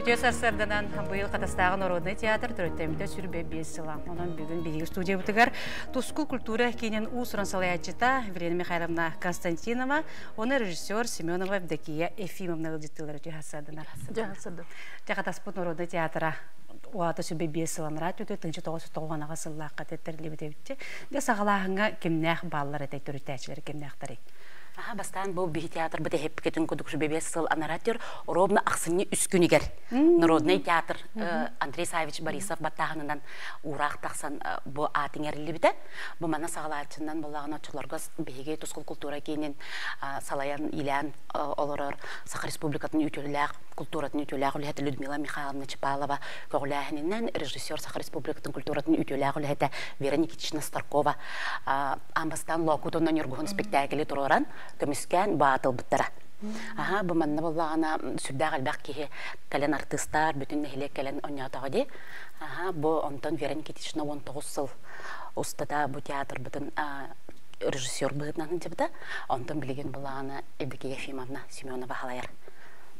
Үтүө сарсыарданан быйыл Хатастааҕы народнай театр төрүттэммитэ сүрбэ биэс сыла. Онон бүгүн биһиги студиябытыгар Тускул культура киинин уус-уран салайааччыта Елена Михайловна Константинова уонна режиссер Семенова Евдокия Ефимовна ыалдьыттыылар үтүө сарсыарданар. Дьэ Хатаспыт народнай театра уата сүрбэ биэс сыланара түтү тынчы тоҕус тоҕуонаҕа сыллаахха тэриллибит эбитчи. Дьэ саҕалааһыҥҥа кимнээх бааллар этэй төрүттээччилэр кимнээхтэрий? Аха бастаан бу биһи театрбыт эһэппикетин кудук сүбэбиэс сыл анара төр ровно ахсынньы үс күнүгэр Народный театр Андрей Савич Борисов баттааһынынан уураах тахсан бу аат иҥэриллибитэ. Бу манна саҕалааччынан буоллаҕына оччолорго биһиги Тускул культура киинин салайан илээн олорор Саха Республикатын үтүөлээх культуратын үтүөлээх үлэһитэ Людмила Михайловна Чапалова көҕүлээһининэн режиссер Саха Республикатын культуратын үтүөлээх үлэһитэ Вера Никитична Старкова аан бастаан Лоокут уонна Ньургуһун спектаклы туруоран көмүскээн баатылбыттара. Аха, бу манна буоллаҕына сүрдээх элбэх киһи кэлэн артыыстар, бүтүн нэһилиэк кэлэн оонньоотоҕо дии. Аха, бу онтон Вера Никитична 19 сыл устата бу театрбытын режиссер быһыытынан сылдьыбыта. Онтон билигин булаҕына Евдокия Ефимовна Семенова халайар.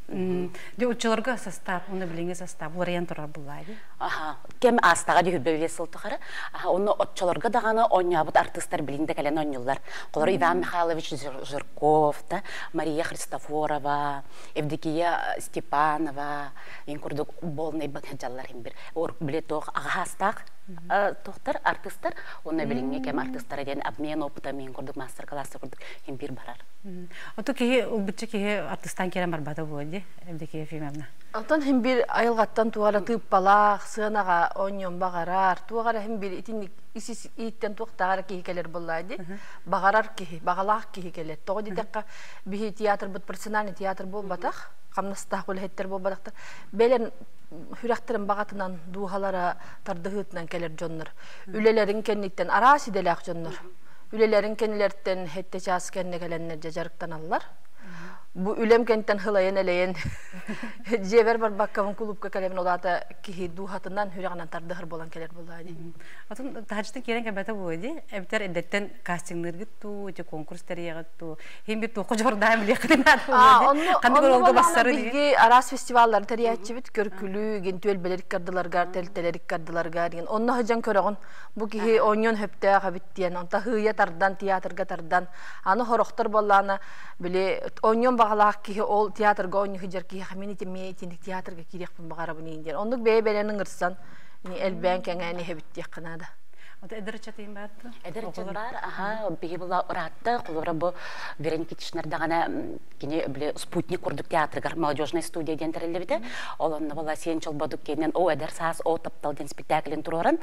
Дьэ оччолорго состав, уонна билиҥҥи состав уларыйан турар буллаа дии. Аха, кэм аастаҕа дии хүрбэ сыл тухары. Аха, онно оччолорго даҕаны оонньообут артыыстар билин да кэлэн оонньууллар. Холор Иван Михайлович Жирков, да, Мария Христофорова, Евдокия Степанова, ин курдук болнай бакыдьаллар хим бир. Биле туох аҕаһаастаах тохтар артыстар, онно билиҥҥи кэм артыстара диэн обмен опыта мин курдук мастер-класс курдук хим бир барар. Ото киһи ылбычча киһи артыстан киирэн барбата буо ди Евдокия Ефимовна. Онтон хим бир айылҕаттан туох эрэ тыыппалаах, сыанаҕа оонньуон баҕарар, туох эрэ хим бир итинник ис ииттэн туохтааҕар эрэ киһи кэлэр буоллаа ди. Баҕарар киһи, баҕалаах киһи кэлэр. Тоҕо диэтэххэ, биһи театрбыт профессиональный театр буолбатах, хамнастаах үлэһиттэр буолбатахтар. Бэлэн сүрэхтэрин баҕатынан, дууһалара тардыһыытынан кэлэр дьоннор. Үлэлэрин кэнниттэн араас идэлээх дьоннор. Үлэлэрин кэннилэртэн хэттэ чаас кэннэ кэлэннэр дьэ дьарыктаналлар. Бу үлэм кэнтэн хылайан-элэйэн дьиэбэр барбаккабын кулуупка кэлэбин ол аата киһи дууһатынан, сүрэҕинэн тардыһар буолан кэлэр буоллаа дии. Отон таһырдьаттан киирэн кэлбэтэ буолуо дии. Эбэтэр эрдэттэн кастингныыргыт дуу, ити конкурс тэрийэҕит дуу. Иһин бир туохха дьоҕурдаан билиэххитин наада буолуо дии. Ханнык оруолга бассары дии. Биһиги араас фестиваллары тэрийээччибит көркүлүү, гин түөлбэлэр иккардыларгар, тэрилтэлэр иккардыларгар диэн. Онно сылдьан көрөҕүн. Бу киһи оонньуон сөптөөх эбит диэн. Онто һыыйа тардан, театрга тардан. Аны хорохтор буоллаана били оонньуон баҕалаах киһи ол театрга оонньуу сылдьар киһиэхэ мин ити эмиэ итинник театрга киириэхпин баҕарабын диэн. Оннук бэйэ-бэйэлэрин ыҥырсан элбээн кэҥээн иһэбит диэххэ наада. Ото эдэр ыччатыйын баар дуо? Эдэр ыччат баар, аха, биһи була ыраатта, холобура бу Вера Никитична даҕаны кини били спутник курдук театрыгар молодежная студия диэн тэриллибитэ. Ол онно була Сиэн Чолбодук киэнинэн О эдэр саас, о таптал диэн спектаклин туруоран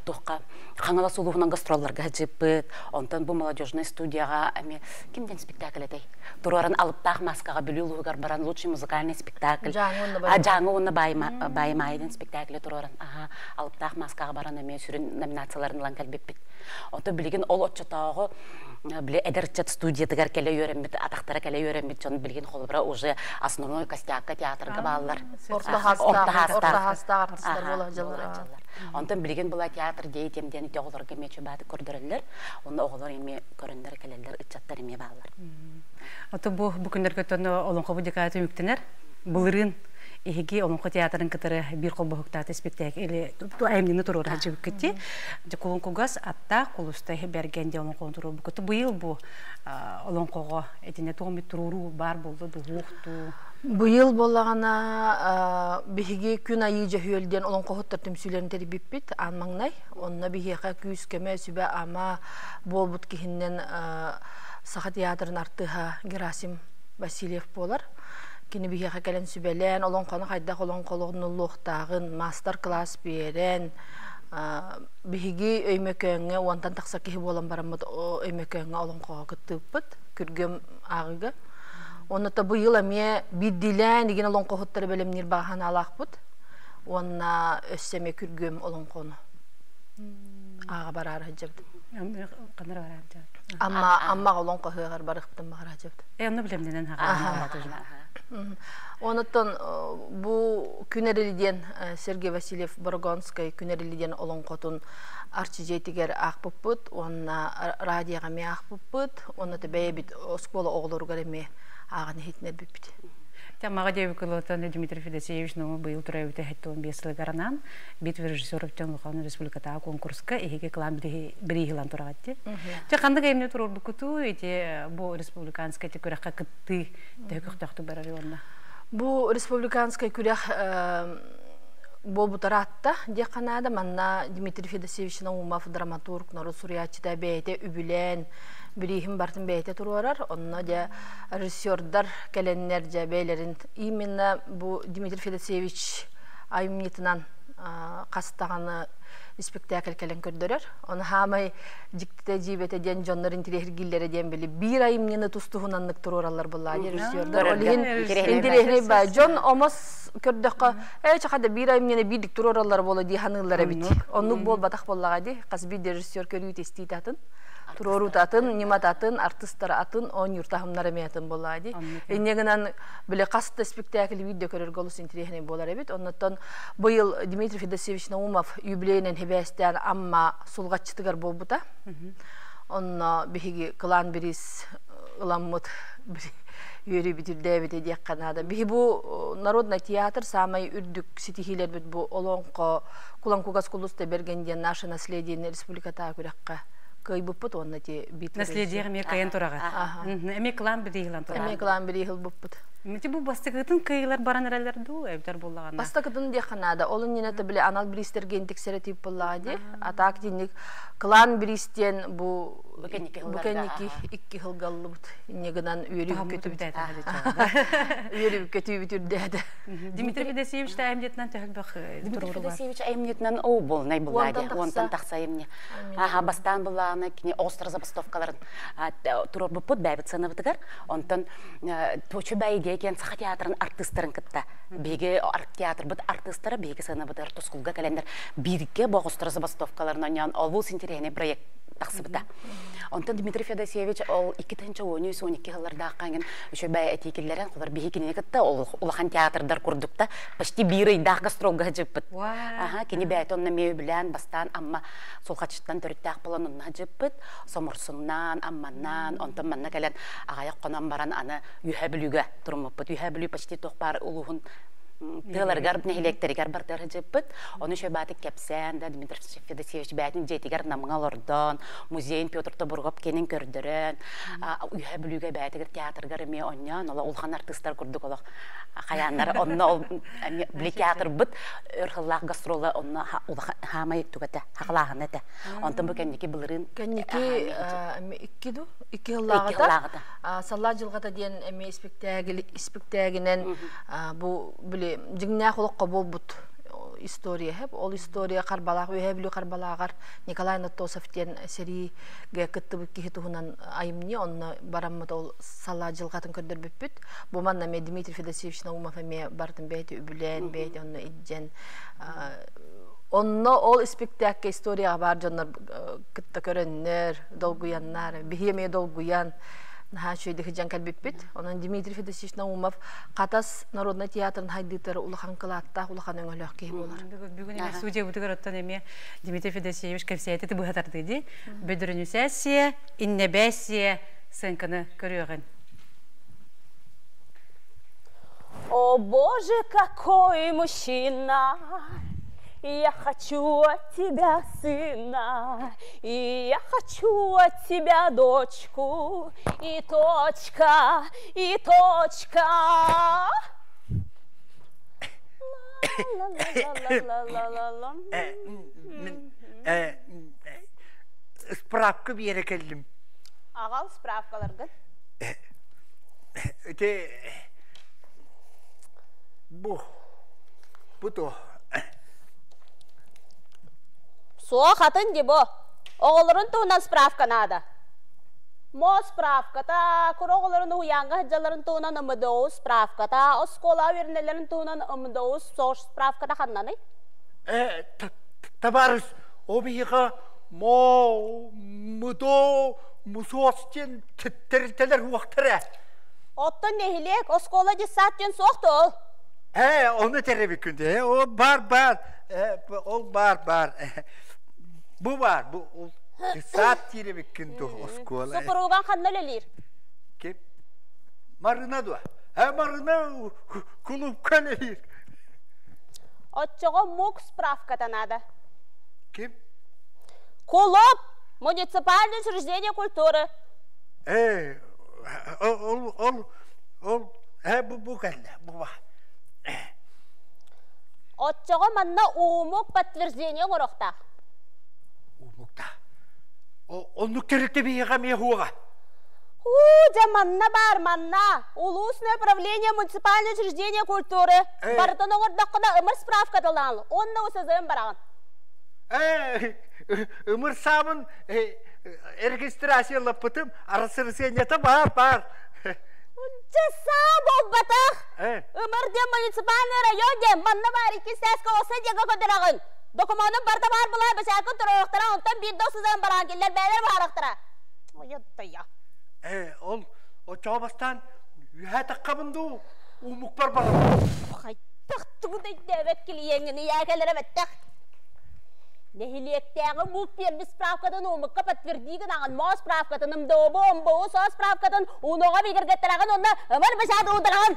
туохха Хаҥалас улууһунан гастролларга сылдьыппыт. Онтон бу молодежная студияҕа эмиэ ким диэн спектакль этэй? Туруоран алыптаах маскаҕа Бүлүү улууһугар баран лучший музыкальный спектакль. Дьааҥы уонна Баайымаайа диэн спектакль туруоран аха алыптаах маскаҕа баран эмиэ сүрүн номинацияларын ылан кэлбиппит. Оттон билигин ол оччотооҕу били эдэр ыччат студиятыгар кэлэ үөрэммит, атахтара кэлэ үөрэммит дьон билигин холобура уже основной костякка театрга бааллар. Орто хаастаах артистар буола сылдьаллар. Онтон билигин була театр деятель диэн ити оҕолорго эмиэ чубааты көрдөрөллөр. Онно оҕолор эмиэ көрөннөр кэлэллэр, ыччаттар эмиэ бааллар. Ото бу бу күннэргэ оттон Олоҥхобут декада түмүктэнэр. Былырыын эһиги Олоҥхо театрын кытары биир холбоһуктаах спектакль айымньыны туруора сылдьыбыккыт дии. Кулун кугас аттаах кулустай бэргэн диэн олоҥхону туруорбуккут. Быйыл бу олоҥхоҕо итиннэ туох эмит туруоруу баар буолла дуһуох дуу? Быйыл буоллаҕына биһиги Күн Айыы Дьөһүөл диэн олоҥхоһуттар түмсүүлэрин тэрийбиппит аан маҥнай. Онно биһиэхэ күүс-көмө, сүбэ-ама буолбут киһинэн Саха театрын артыыһа Герасим Васильев буолар. Кини биһиэхэ кэлэн сүбэлээн, олоҥхону хайдах олоҥхолонуллуохтааҕын маастар-кылаас биэрэн, биһиги Өймөкөөҥҥө уонтан тахса киһи буолан бараммыт Өймөкөөҥҥө олоҥхоҕо кыттыыппыт, күргүөм ааҕыыга. Онно быйыл эмиэ биирдиилээн игин олоҥхоһуттары бэлэмниир баҕа санаалаахпыт. Уонна өссө эмиэ күргүөм олоҥхону ааҕа бараары сылдьабыт. Ханна бараары Амма Аммаҕа олоҥхо ыһыаҕар барыахпытын баҕара сылдьабыт. Э, онно билэмнэнэн хаҕа. Онуттан бу Күн эрили диэн Сергей Васильев Борогонскай Күн эрили диэн олоҥхотун Арчы дьиэтигэр аахпыппыт уонна радиоҕа эмиэ аахпыппыт уонна бэйэбит оскуола оҕолоругар эмиэ ааҕан иһитинэрбиппит. Мага диэбикилотан Дмитрий Федосеевич Ному быйыл төрөөбүтэ 75 сылыгар анаан бит режиссер Улахан республикатааҕы конкурска эһиги кылаан бирииһилан тураҕатти. Чэ ханнык эмне туруорбуккуту ити бу республиканскай күрэххэ кыттыы төһө көхтөөхтүк барар уонна? Бу республиканскай күрэх буолбутараатта диэххэ наада. Манна Дмитрий Федосеевич Наумов драматург, норуот суруйааччыта бэйэтэ үбүлээн, бирииһин бартын бэйэтэ туруорар. Онно дьэ режиссердар кэлэннэр дьэ бэйэлэрин именно бу Дмитрий Федосеевич айымньытынан хас даҕаны испэктээкил кэлэн көрдөрөр. Ону хаамай дьиктитэ дьиибэтэ диэн дьоннор интириэһиргииллэрэ диэн били биир айымньыны тус-туһунаннык туруораллар буллаа режиссердар. Ол иһин интириэһинэй баа. Дьон омос көрдөххө, ээ чахада биир айымньыны биирдик туруораллар буола дии ханыыллар эбит. Оннук буолбатах буоллаҕа дии. Хас биир режиссер көрүү истиитэ атын. Туруоруута атын, ньымата атын, артыстара атын, оонньуур таһымнара эмиэ атын буоллаҕа дии. Инньэ гынан били хас да спектакль биирдэ көрөргө олус интириэһинэй буолар эбит. Оннуттан быйыл Дмитрий Федосеевич Наумов юбилейинэн хибээстээн Амма сулҕаччытыгар буолбута. Онно биһиги кылаан бириис ыламмыт үөрүүбүт үрдээбитэ диэххэ наада. Биһи бу народный театр самай үрдүк ситиһиилэрбит бу Олоҥхо Кулан Кугас Кулуста Берген диэн наше наследие республикатаа күрэххэ кыайбыппыт уонна ти бит наследие эмиэ кыайан тураҕа. Эмиэ кылаан бирииһилан тураҕа. Эмиэ кылаан бирииһил буппут. Ити бу бастакытын кыйылар баран эрэллэр дуу, эбитэр буллаҕана? Бастакытын диэххэ наада. Ол иннинэ били анал бириистерге интиксере тип буллаҕа ди. А так динник кылаан бириистен бу бу кэнники икки хылгаллыбыт. Инне гынан үөрүбүт көтүбүт. Үөрүбүт көтүбүт үрдээдэ. Дмитрий Федосеевич айымньытынан төһөлбөх Дмитрий Федосеевич айымньытынан оо болнай буллаа Уонтан тахса айымньы. Аха бастаан буллааны кини оҕустар забастовкаларын туруорбуппут бэйбит сыанабытыгар. Онтон Точу бай диэн Саха театрын артыыстарын кытта биһиги театрбыт артыыстара биһиги сыанабытыгар тускулга кэлэннэр бииргэ боҕустар забастовкаларын онньоон олус интэриэһинэй проект тахсыбыта. Онтон Дмитрий Федосеевич ол 2013-12 сыллардаахха иҥин үчүгэй бай этии киллэрэн, холор биһи кинини кытта улахан театрдар курдукта почти биир ыйдаах гастролга сылдьыппыт. Аха, кини бэйэтэ онно эмиэ үбүлээн бастаан Амма Сулхачыттан төрүттээх буолан онно сылдьыппыт. Соморсуннаан, Амманнаан, онтон манна кэлэн аҕайах хонон баран аны Үөһээ Бүлүүгэ туруммуппут. Үөһээ Бүлүү почти туох баар улууһун тыаларыгар, нэһилиэктэригэр бардыар сылдьыппыт. Ону үчүгэй баатык кэпсээн да Дмитрий Федосеевич бэйэтин дьиэтигэр Намҥа олордон, музейын Петр Тобургов киэнин көрдөрөн, Үөһээ Бүлүүгэ бэйэтигэр театргар эмиэ онньоон, олох улахан артыыстар курдук олох хайааннар онно ол били театрбыт өр сыллаах гастрола онно хаамай тугата хахалааһына этэ. Онтон бу кэнники былырыын Кэнники икки ду икки сыллааҕыта Саллаа дьылҕата диэн эмиэ испиктээгинэн бу били дьиҥнээх олоххо буолбут история хэп. Ол история Харбалаах Үөһээ Бүлүү Харбалааҕар Николай Нотосов диэн сэриигэ кыттыбыт киһи туһунан айымньы онно бараммыт ол салаа дьылҕатын көрдөрбүппүт. Бу манна эмиэ Дмитрий Федосеевич Наумов эмиэ бартын бэйэтэ үбүлээн, бэйэтэ онно илдьэн онно ол испиктээккэ историяҕа баар дьоннор кытта көрөннөр, долгуйаннар, биһи эмиэ долгуйан наһаа үчүгэйдик сылдьан кэлбиппит. Онон Дмитрий Федосеевич Наумов Хатас народнай театрын хайдыытыгар улахан кылааттаах, улахан өҥөлөөх киһи буолар. Бүгүн эмиэ судьябытыгар оттон эмиэ Дмитрий Федосеевич кэпсээтэ быһатардыы дии. Бөдөрүнүсээссийэ, иннэбээссийэ сыаҥканы көрүөҕүн. О боже, какой мужчина! Я хочу от тебя сына, и я хочу от тебя дочку, и точка, и точка. Ла-ла-ла-ла-ла-ла-ла. Справка биэрэ кэллим. Аҕал справкаларгын. Ити бу бу то Суох атын ди бу. Оҕолорун туһунан справка наада. Мо справката, кура оҕолорун уһуйааҥҥа сылдьалларын туһунан МДО справката, оскуола үөрэнэллэрин туһунан МДО СОШ справката ханнаный? Э, табаарыс, о биһиэхэ мо, МДО, МУСОС диэн тэрилтэлэр уохтара. Оттон нэһилиэк, оскуола дьыссаат диэн суох дуо ол? Ээ, ону тэрэбиккин дии. Ол бар бар, ол бар бар. Бу бар, бу ол дьыссаат диирэбиккин дуо оскуола. Супуруган ханна үлэлиир? Ким? Марына дуо? Э, Марына кулуупка үлэлиир. Оччоҕо МУК справката наада. Ким? Кулууп! Муниципальное учреждение культуры. Ээ, ол, ол, ол, э, бу, бу кэллэ, бу ба. Оччоҕо манна уумук подтверждение оҥоруохтаах. Уумукта. Оннук тэрилтэ биһиэхэ эмиэ суоҕа. Уу, дьэ манна баар, манна. Улуусное управление муниципальное учреждение культуры. Барытын оҥордоххуна ымыр справката ылаҕын. Уонна УСЗ-м бараҕын. Э, ымыр саабын регистрациялаппытым, арасырысыанньата баар, баар. Дьэ саа буолбатах. Ымыр диэн муниципальный район диэн манна баар иккис сээскэ осы диэгэ көдөрөҕүн. Докумуонун барыта баар була бэсээкин туруохтара, онтон биирдэ УСЗ-м бараан киллэр бээлэр баарахтара. Ойоттойо. Э, ол оччоҕо бастаан үһээ таххабын дуу, уумукпар барабын. Хайдах тугу да өйдөөбөт клиеҥҥин ийээкэлэрэ бэттэх. Нэһилиэктээҕи мук биэрбит справкатын уумукка подтверди гынаҕын, моо справкатын, МДОБу, МБУ соо справкатын УНОҕа бигэргэттэрэҕин уонна ымыр бэчээт уудараҕын.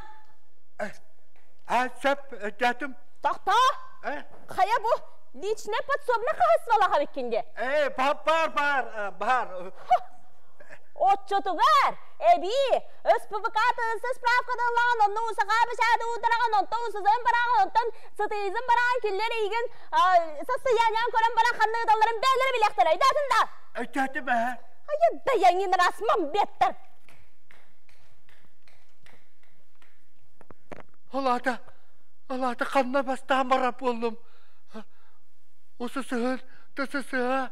А, сөп, өйдөөтүм. Тохтоо! Э? Хайа бу личное подсобное хаһысвалаха биккин де? Э, бар, бар, бар. Оччотугар эбии СПВК тыынса справканы ылаҕын, онно усаха бэчээт уудараҕын, онтон усузын бараҕын, онтон сытыйызын бараҕын, киллэр эйигин состояниең көрөн баран ханна ыыталларын бээлэрэ билиэхтэрэ. Өйдөөтүн да? Өйдөөтүм ээ. Айа дайаҥын расмам беттер. Алаата, алаата ханна бастаан барар буоллум. Усусыһын, тысысыһа,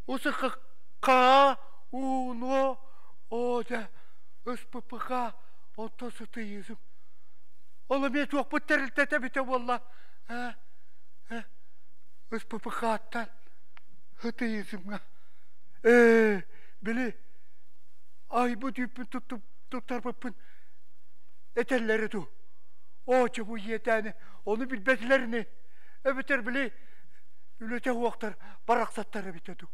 усухха, ууну, оо дьэ, СППХ, онтон сытыйыысым. Ол эмиэ туохпут тэрилтэтэ эбитэ буолла. СППХ-ттан ытыйыысымҥа. Ээ, били айбыт үүппүн туттарбыппын этэллэрэ дуу. Оо, чэ бу ийэтээни ону билбэтилэр ини. Эбэтэр били үлэтэ уохтар барахсаттар эбитэ дуу.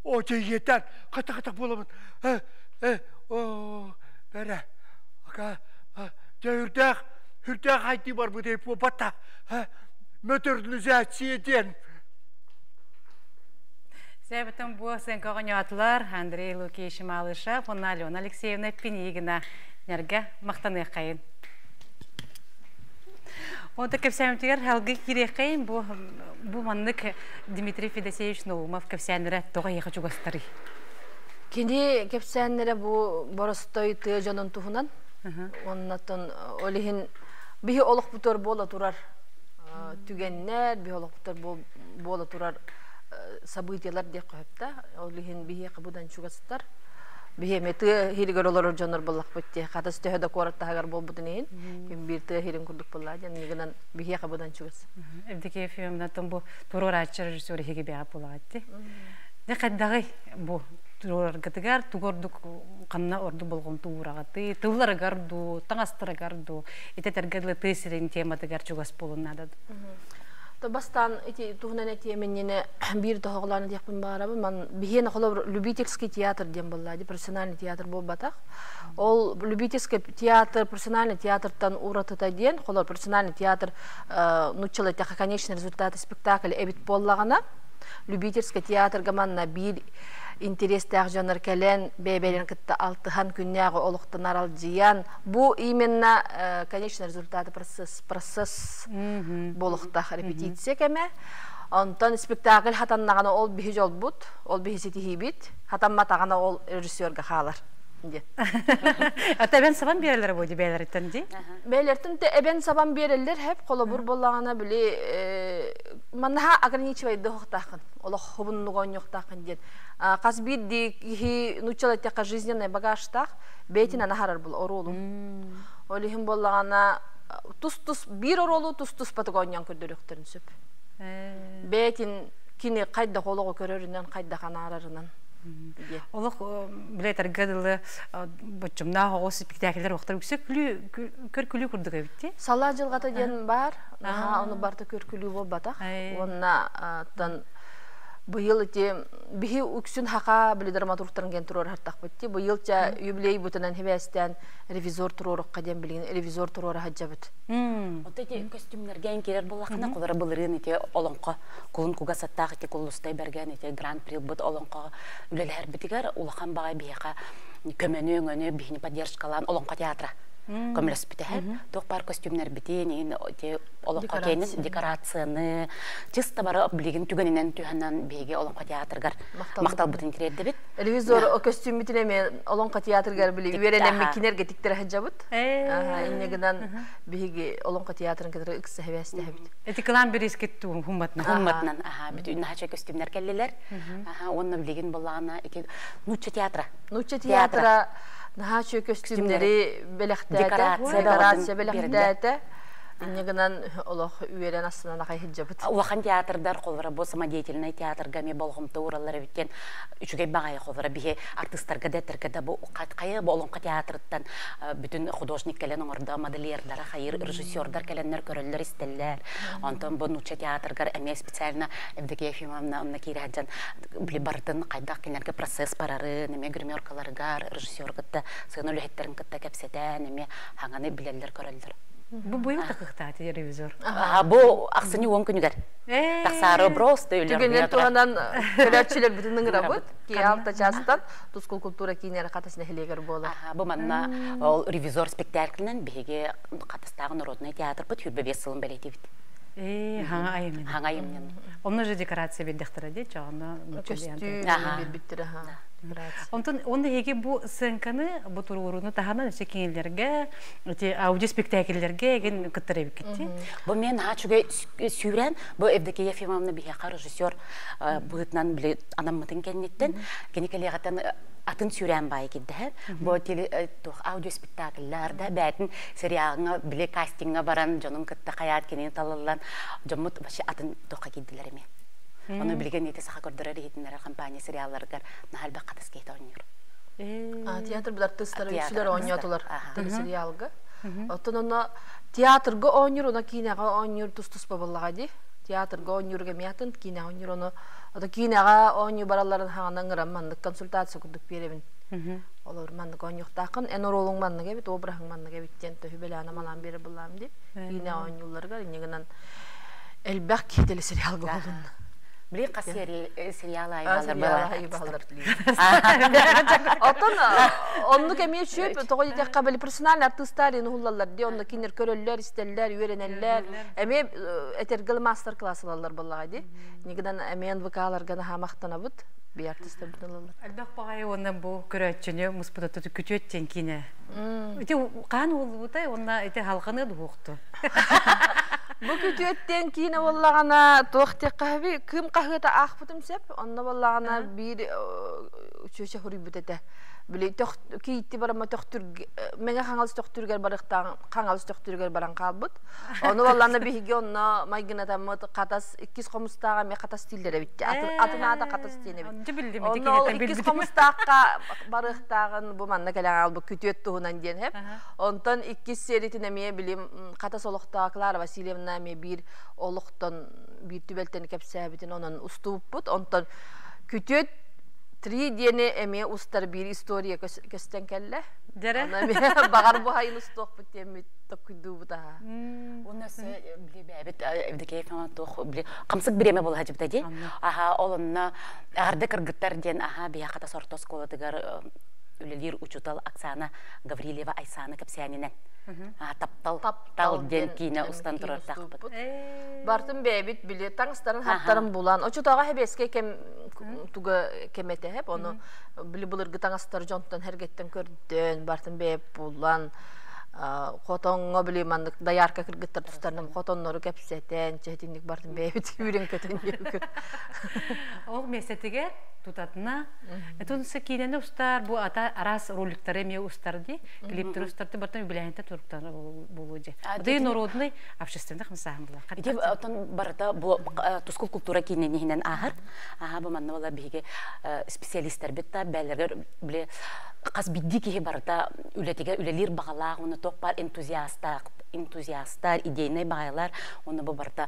Оо, дьэ ийэтээн хата-хата буоламын. Э, э, оо, бэрэ. Ака, дьэ үрдээх, үрдээх хайдыы барбыт эй буолбатта. Модернизация диэн. Сәбітін бұ сенка оғынятылар Андрей Лукич Малышев, онна Алена Алексеевна Пинигина нерге мақтанық қайын. Онта кепсәмтигер халгы киреккейн бу бу маннык Дмитрий Федосеевич Наумов кепсәннере тоҕо яха чугастары. Кини кепсээннэрэ бу боростой тыа дьонун туһунан. Оннотон ол иһин биһи олохпутугар буола турар түгэннэр, биһи олохпутугар буола турар событиялар диэххэ сөп да. Ол иһин биһиэхэ будан чугастар. Биһи эмиэ тыа иһигэр олорор дьоннор буоллахпыт дии. Хатас төһө да куорат таһыгар буолбутун иһин, ким биир тыа иһирин курдук буоллаа диэн гынан биһиэхэ будан чугас. Евдокия Ефимовна бу туруорааччы режиссер иһиги бэҕэ буолаҕатти. Дьэ хайдаҕый бу туруораргытыгар тугу ордук ханна ордук болҕомто уураҕытый, тылларыгар дуу, таҥастарыгар дуу, итэтэргэ дылы тыа сирин тематыгар чугас буолун наада То бастаан ити туһунан этиэминньине биир тоһоҕолоон этиэхпин баҕарабын. Ман биһиэнэ холобур любительский театр диэн буолла ди профессиональный театр буолбатах. Ол любительский театр профессиональный театртан уратыта диэн холобур профессиональный театр нууччалыы эттэххэ конечный результат спектакль эбит буоллаҕына любительский театрга манна биир интэриэстээх дьоннор кэлэн бэйэ-бэйэлэрин кытта алтыһан күннээҕи олохтон аралдьыйан бу именно конечный результаты процесс процесс буолуохтаах репетиция кэмэ онтон спектакль хатаннаҕына ол биһи дьолбут ол биһи ситиһиибит хатамматаҕына ол режиссерга хаалар диэн Ата эбэн сабан биэрэллэр буо бээлэриттэн ди бээлэртэн те эбэн сабан биэрэллэр хэп холобур буоллаҕына били маннаха ограничивайдыахтааххын олох хобуннуга оонньуохтааххын диэн хас биирдии киһи нууччалыы эттэххэ жизненный багажтаах бэйэтин анаһарар был оруолун ол иһин буоллаҕына тус-тус биир оруолу тус-туспатык оонньоон көрдөрүөхтэрин сөп бэйэтин кини хайдах олоҕу көрөрүнэн хайдах анаарарынан. Олох билетарга дылы боччумнаах оҕо спектакльлэр охтор үксэ күлүү көр-күлүү курдук эбит дии. Салаа дьылҕата диэн баар. Наһаа ону барыта көр-күлүү буолбатах. Уонна тан быйыл ити биһи үксүн хака били драматургтарын ген туруор хартахпыт ти быйыл ча юбилей бутунан хибээстээн ревизор туруорукка диэн билигин ревизор туруора хаджабыт. Онто ити костюмнарга кирер буллахына кулара былырыын ити олоҥхо кулун кугас аттаах ити куллустай бэргэн ити гран при бут олоҥхо үлэлэһэрбитигэр улахан баҕай биһиэхэ көмөнү өҥөнү биһини поддержкалаан олоҥхо театра көмөлөспүтэһэр туох баар костюмнарбитин иин олоҥхо киэнин декорацияны чисто бары билигин түгэнинэн түһэнэн биһиги олоҥхо театрыгар махталбытын тириэрдэбит. Ревизор көстүүммүтүн эмиэ олоҥхо театрыгар били үөрэнэммит кинерге тиктэрэ сылдьабыт. Инньэ гынан биһиги олоҥхо театрын кытары ыкса хэбээстэһэбит. Эти кылаан бириискит хумматынан. Хумматынан, аха, бүтүн наһаа көстүүмнэр кэллилэр. Аха, уонна билигин буллаҕына ити нуучча театра. Нуучча театра наһаа үчүгэй көстүүмнэри бэлэхтээтэ, декорация бэлэхтээтэ. Инньэ гынан олох үөрэн астынан ахай сылдьабыт. Улахан театрдар холбора бу самодеятельнай театрга эмиэ болҕомто уураллар эбит диэн үчүгэй баҕайы холбора биһи артыыстарга да этэргэ да бу хайа бу олоҥхо театрыттан бүтүн художник кэлэн оҥордо модельердара хайыр режиссердар кэлэннэр көрөллөр истэллэр онтон бу нуучча театргар эмиэ специально Евдокия Ефимовна онно киирэ сылдьан били барытын хайдах кинилэргэ процесс барарын эмиэ гримеркаларыгар режиссер кытта сыана үлэһиттэрин кытта кэпсэтэн эмиэ хаҥаны билэллэр көрөллөр. Бу быйыл тахыхтаати ревизор. Бу ахсынньы 10 күнүгэр. Тахсаары просто Түгэнин туһанан көрөөччүлэрбитин ыҥырабыт. Киһи алта чаастан Тускул культура киинэ Хатас нэһилиэгэр буолар. Бу манна ол ревизор спектаклынан биһиги Хатастааҕы народнай театрбыт 25 сылын бэлиэтиибит. Ээ, хаҥа айымньы. Хаҥа айымньы. Онно же декорация биэрдэхтэрэ дии, чоҕоно Көстүү биэрбиттэрэ Онтон онно эһиги бу сценканы, бу туруорууну таһынан өссө кинилэргэ, эти аудиоспектакльлэргэ эгин кыттар эбиккит. Бу мен наһаа үчүгэй сүүрэн, бу Евдокия Ефимовна биһиэхэ режиссер быһыытынан били анаммытын кэнниттэн, кини кэлиэҕиттэн атын сүүрээн баайы кирдэһэр. Бу теле туох аудиоспектакльлар да бээтин сериалга били кастиҥҥа баран дьонун кытта хайаат кинини талыллан дьоммут вообще атын туохха киирдилэр эмиэ. Ону билигин ити саха көрдөрөр иһитиннэрэр компания сериалларыгар наһаа элбэх хатас киһитэ оонньуур. Театр бу артыыстара үксүлэр оонньоотулар телесериалга. Оттон онно театрга оонньуур, оно киинэҕэ оонньуур тус-туспа буоллаҕа дии. Театрга оонньуурга эмиэ атын, киинэҕэ оонньуур ону ото киинэҕэ оонньуу баралларын хаҥана ыҥыран маннык консультация курдук биэрэбин. Олор маннык оонньуохтааххын, эн оруолуҥ маннык эбит, обраһыҥ маннык эбит диэн төһү бэлээн амалаан биэрэр буллаам дии. Киинэ оонньуулларыгар инньэ гынан элбэх киһи телесериалга уһулунна. Били хас сериал айбалар балар. Оттон оннук эмиэ үчүөп тоҕо диэтэххэ били профессиональный артыыстар ин уһуллаллар дии онно кинилэр көрөллөр, истэллэр, үөрэнэллэр. Эмиэ этэргэл мастер-класс ылаллар буоллаҕа дии. Нигынан эмиэ НВК-ларга наһаа махтанабыт. Би артыыстарбытын ылаллар. Элбэх баҕайы уонна бу көрөөччүнү муспутатты күтүөт диэн киинэ. Ити хаан уоллубутай уонна ити халҕаны дуһуохту. Бу күтүөттэн киинэ буоллаҕына туох диэххэ кыым хаһыата аахпытым сөп. Онно буоллаҕына биир чүөчэ суруйбут этэ. Били киитти барама төхтүр Мэҥэ Хаҥалас төхтүрүгэр барыахтаах Хаҥалас төхтүрүгэр баран хаалбыт. Ону буоллаҕына биһиги онно майгынатаммыт Хатас иккис хомустааҕа эмиэ Хатас дииллэр эбит. Атын аата Хатас диэн эбит. Онно ол иккис хомустаахха барыахтааҕын бу манна кэлэн хаалбыт күтүөт туһунан диэн эп. Онтон иккис сериятин эмиэ билим Хатас олохтоох Клара Васильевна эмиэ биир олохтон биир түбэлтэни кэпсээбитин онон устубуппут. Онтон күтүөт три диэни эмиэ устар биир история көстөн кэллэ. Дьэрэ. Баҕар бу хайын устуохпут диэммит токкуйдуубут аха. Уонна били бэйэбит Евдокия Ефимовна туох били хамсык бириэмэ буола сылдьыбыта дии. Аха ол онно эҕэрдэ кыргыттар диэн аха биһиэхэ Хатас орто оскуолатыгар үлэлиир учуутал Оксана Гаврильева Айсана кэпсээнинэн таптал таптал диэн киинэ устан турартаахпыт. Бартын бэйэбит били таҥастарын хаттарын булан очутоҕа хэбиэскэ кэм туга кэмэтэһэп ону били былыргы таҥастар дьонтон хэргэттэн көрдөөн бартын бэйэп булан Хотоҥҥо били маннык доярка кыргыттар тустарынан хотоннору кэпсэтэн, чэһитинник бартын бэйэбит үүрэн көтөн диэбиккит. Ол миэстэтигэр тутатына этун киинэни устар бу ата араас роликтары эмиэ устар ди клиптер устар бартын үбүлэһинтэ туруктан буолуо дьэ. Ды народный общественный хамсааһын була. Ити отон барыта бу тускул культура киинин иһинэн ааһар. Аха бу манна була биһиги специалисттарбит та бээлэргэр биле хас бидди киһи барыта үлэтигэр үлэлиир баҕалаах уонна туох баар энтузиастаах энтузиастар идейнай баҕайылар уонна бу барыта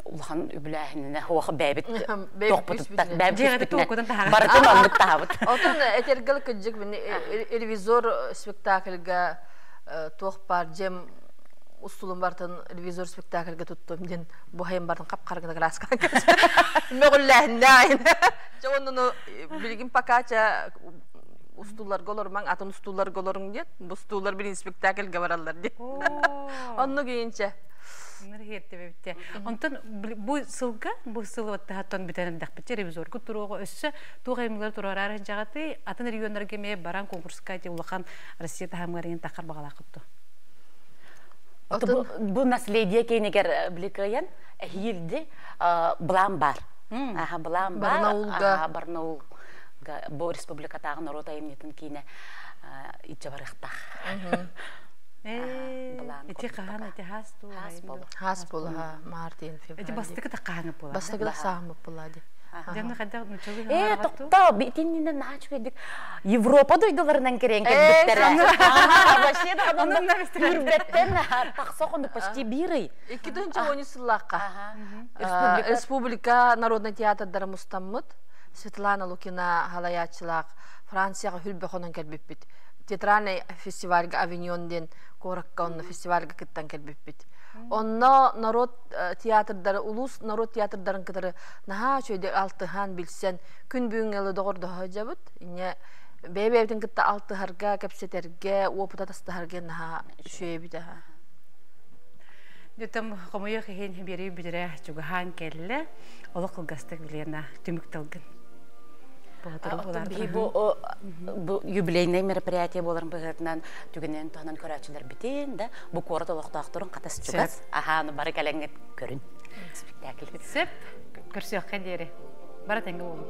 улахан үбүлээһининэ хуох бэйэбит туохпутуттан бэйэбит барытын оннук таһабыт. Отон этергел кыдьык ревизор спектакльга туох баар дьэм устулун бартын ревизор спектакльга туттум диэн бу хайым бартын хап-харгына краскаан мөҕүллээһиннээн Чэ оннуну билигин пока чэ устууларга олорумаҥ, атын устууларга олоруҥ диэн. Бу устуулар билин спектакльга бараллар диэн. Оннук иинчэ. Онтон бу сылга, бу сыл оттаһаттан бүтэн эрдэхпитчэ ревизорку туруоҕа өссө туох айымньылар туруораары сылдьаҕытый, атын регионнарга эмиэ баран конкурска ити улахан Россия таһымыгар иһин таххар баҕалааххыт дуо? Бу наследие киинигэр били кыайан эһиилди былаан баар. Аха былаан бар. Барнаулга. Барнаулга бу республикатааҕы норуот айымньытын киинэ иччэ барыахтаах. Былаан Ити хаһан ити хаас туу? Хаас болу. Хаас болу, ха, мартин, февраль. Ити бастакы таххаһаҥы буолар. Бастакы тахсааһыммыт буолла ди. Дьонно хайдах нуччалыы Э, тоқтоо, итиннинэ наһаа үчүгэйдик Европа дойдуларынан кириэн кэлбиттэрэ. Вообще да онон түрбэттэн тахса хонду почти биир ый. 2010 сыллаахха Республика народнай театрдара мустаммыт. Светлана Лукина халайааччылаах Францияҕа хүлбэхонон кэлбиппит. Театральный фестивальга Авиньон диэн куоракка онно фестивальга кыттан кэлбиппит. Онно народ театрдары, улуус народ театрдарын кытары наһаа үчүгэйдик алтыһан, билсэн, күн бүгүҥҥэ доҕордоһо сылдьабыт. Инньэ бэйэ-бэйэбитин кытта алтыһарга, кэпсэтэргэ, уопут атастаһарга наһаа үчүгэй эбит аһа. Дьэтем хомойуох иһин биэрии бүтэрэ чугаһаан кэллэ. Олох кылгастык Лена түмүк тылгын. Биһи бу бу юбилейный мероприятие буоларын быһыытынан түгэнинэн туһанан көрөөччүлэрбитин да бу куорат олохтоохторун хатас чугас аһааны бары кэлэҥҥит көрүн спектакль. Сөп көрсүөххэ диэри. Бара тэҥҥэ буолун.